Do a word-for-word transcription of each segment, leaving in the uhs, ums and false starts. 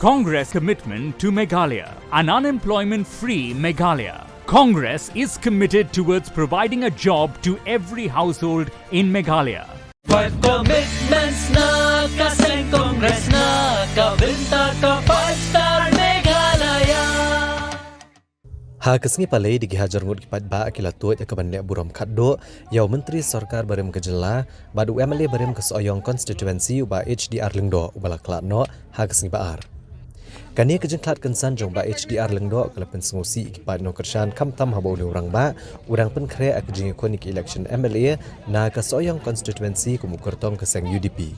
Congress commitment to Meghalaya, an unemployment-free Meghalaya. Congress is committed towards providing a job to every household in Meghalaya. Five commitments na ka seng Congress na ka bynta ka five star Meghalaya. Ha ka sngi Palei da ki hajar ngut ki paidbah ki la tuid ïa ka ban leh burom khatduh ïa u Myntri Sorkar barim ka jylla bad u M L A barim ka Sohiong constituency u Bah H D R Lyngdoh uba la khlad noh ha ka sngi Ba-ar. Kane ka jingkhlad kynsan jong u Bah H D R Lyngdoh ka la pynsngewsih ïa ki paid nongkyrshan khamtam haba une u rangbah u dang pynkhreh ïa ka jingïakhun ïa ka election M L A na ka Sohiong constituency kum u kyrtong ka seng U D P.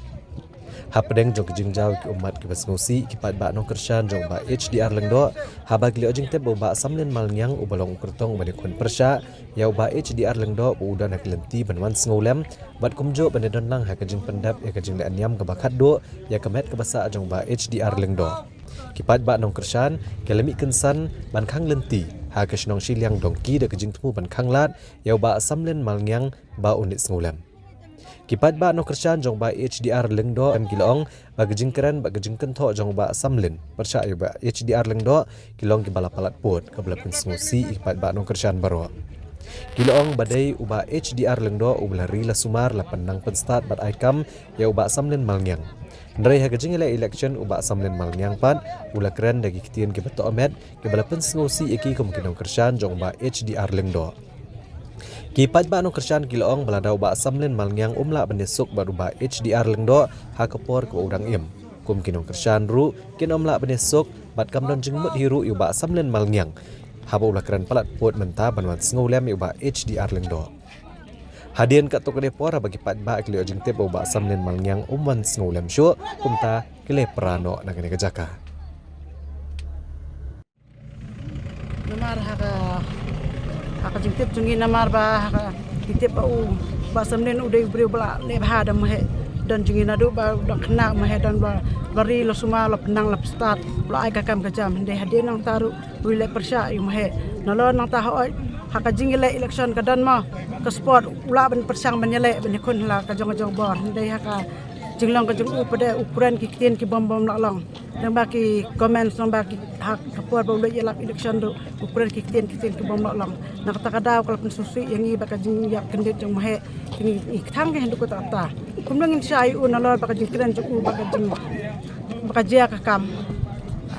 Hapdeng jong ka jingjaw ki ummat kiba sngewsih ki paidbah nongkyrshan jong u Bah H D R Lyngdoh haba ki la ïoh jingtip ba u Bah Samlin Malngiang uba long u kyrtong uban ïakhun pyrshah ïa u Bah H D R Lyngdoh ba u don ha ka lynti ban wan sngewlem bad kumjuh ban ïadon lang ha ka jingpyndep ïa ka jingleh niam kaba khatduh ïa ka met kaba sah jong u Bah H D R Lyngdoh. Ki paidbah nongkyrshan ki la mih kynsan ban khang lynti ha ka shnong Shiliang Dongki da ka jingthmu ban khanglad ïa u Bah Samlin Malngiang ba un leit sngewlem. Ki paidbah nongkyrshan jong u Bah H D R Lyngdoh em ki la ong ba ka jingkren bad ka jingkynthoh jong u Bah Samlin pyrshah ïa u Bah H D R Lyngdoh ki long kiba la palat pud kaba la pynsngewsih ïa ki paidbah nongkyrshan baroh. Ki la ong ba dei u Bah H D R Lyngdoh uba la ri la sumar, la pynnang pynstad bad ai kam ïa u Bah Samlin Malngiang. Hynrei ha ka jingïaleh election u Bah Samlin Malngiang pat u la kren da ki ktien kiba tohmet kiba la pynsngewsih ïa ki kum ki nongkyrshan jong u Bah H D R Lyngdoh. Ki paidbah nongkyrshan ki la ong ba lada u Bah Samlin Malngiang um lah ban ïasuk bad u Bah H D R Lyngdoh ha ka por kaba u dang im, kum ki nongkyrshan ruh kin ym lah ban ïasuk bad kam don jingmut hi ruh ïa u Bah Samlin Malngiang haba u la kren palat pud mynta ban wan sngewlem ïa u Bah H D R Lyngdoh. Hadien katto katne por haba ki paidbah ki la ïoh jingtip ba u Bah Samlin Malngiang um wan sngewlem shuh, kumta ki la pra noh na kane ka jaka. Namar ha ka, ha ka jingtip jong ngi namar ba ha ka jingtip ba u Bah Samlin u dei u briew ba la leh bha da u Maheh. Don jong ngi naduh ba u dang khynnah u Maheh don ba la ri la sumar, la pynnang la pynstad, la ai ka kam ka jam, hynrei hadien nangta ruh u leh pyrshah ïa u Maheh. Nalor nangta hooid ha ka jingïaleh election ka don mo ka spot u lah ban pyrshang ban ïaleh ban ïakhun ha la ka jong ka jong bor, hynrei ha ka jinglong ka jong u pat de u kren ki ktien ki bym bym lah long. Lyngba ki comments, lyngba ki ha ka por ba u leit ïalap election ruh u kren ki ktien ki ktien ki bym lah long. Na kata ka daw ka la pynsngewsih ïa ngi bad ka jingïap kyndit jong u Maheh. Ngi, ngi kthang ka hynduh kata kata. Kumno ngin shah ïa u nalor bad ka jingkren jong u bad ka jing, bad ka jia ka kam.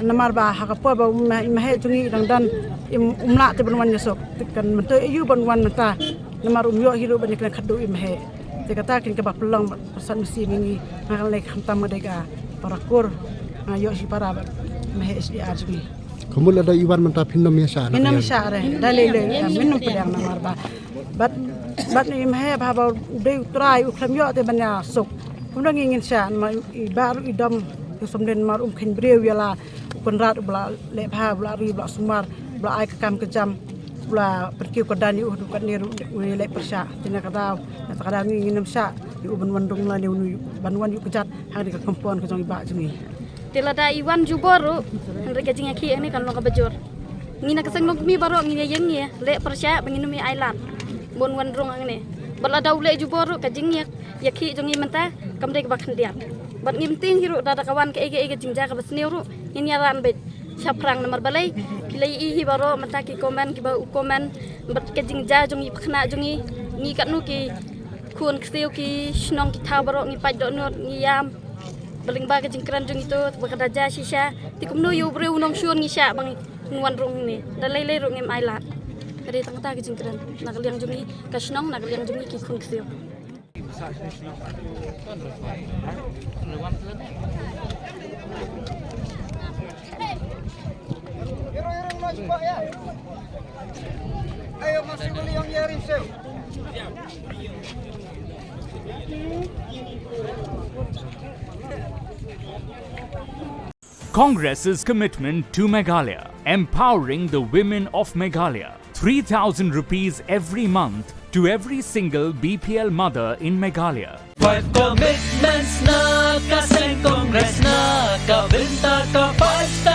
Namar ba ha ka por ba u Mah-, Maheh jong ngi dang don, im, um lah te ban wan ïasuk. Te kan myntoi aïu ban wan mynta. Namar um ïoh hi ruh ban ïakren khatduh ïa u Maheh. Te kata kin kaba pynlong bad pyrshah mynsiem ïa ngi, nga lei khamtam nga dei ka para kur, nga ïoh shipara bad Maheh H D R jong ngi. Ka mut lada i wan mynta phin ym ïa shah na. Phin ym ïa shah re, da lei lei, em, ngin ym pdiang namar ba bad, bad i Maheh ba, ba u dei u trai u khlem ïoh te ban ïasuk. Kumno ngi ngin shah, namar i Bah ruh i dom, u Samlin namar um kheiñ briew ïa la u Kynrad uba la leh bha, uba la ri, uba la sumar, uba la ai ka kam ka jam, uba la pynkiew kyrdan ïa u haduh katne ruh u leh pyrshah. Te na ka daw, na ka daw ngi ngin ym shah ïa u ban wan rung lane u ban wan ïuh kjat ha kane ka compound ka jong i Bah jong ngi. Te lada i wan jubor ruh, hynrei ka jingïakhih hangne kan long kaba jur. Ngi na ka seng longkmie baroh ngi ïeng ïa leh pyrshah ba ngin ym ïa ailad ban wan rung hangne. Bad lada u leh jubor ruh ka jingïa ïakhih jong ngi mynta kam dei kaba khyndiat. Bad ngim tieng hi ruh da, da ka wan kaei kaei ka jingjia kaba sniew ruh ngin ïa ran beit shaphrang namar balei phi la ïohi hi baroh mynta ki comment kiba u comment bad ka jingjia jong ngi, pakhynnah jong ngi, ngi katno ki khun ksiew ki shnong ki thaw baroh ngi pait dohnud ngi ïam. Ba lyngba ka jingkren jong ngi to ba ka da jia shisha. Te kumno ïa u briew u nongshun ngi shah ba ngin wan rung ne, da lei lei ruh ngim ailad. Ka dei tang kata ka jingkren na ka liang jong ngi ka shnong, na ka liang jong ngi ki khun ksiew. Congress's commitment to Meghalaya, empowering the women of Meghalaya. Three thousand rupees every month to every single B P L mother in Meghalaya. Five commitments na ka seng Congress na ka bynta ka five star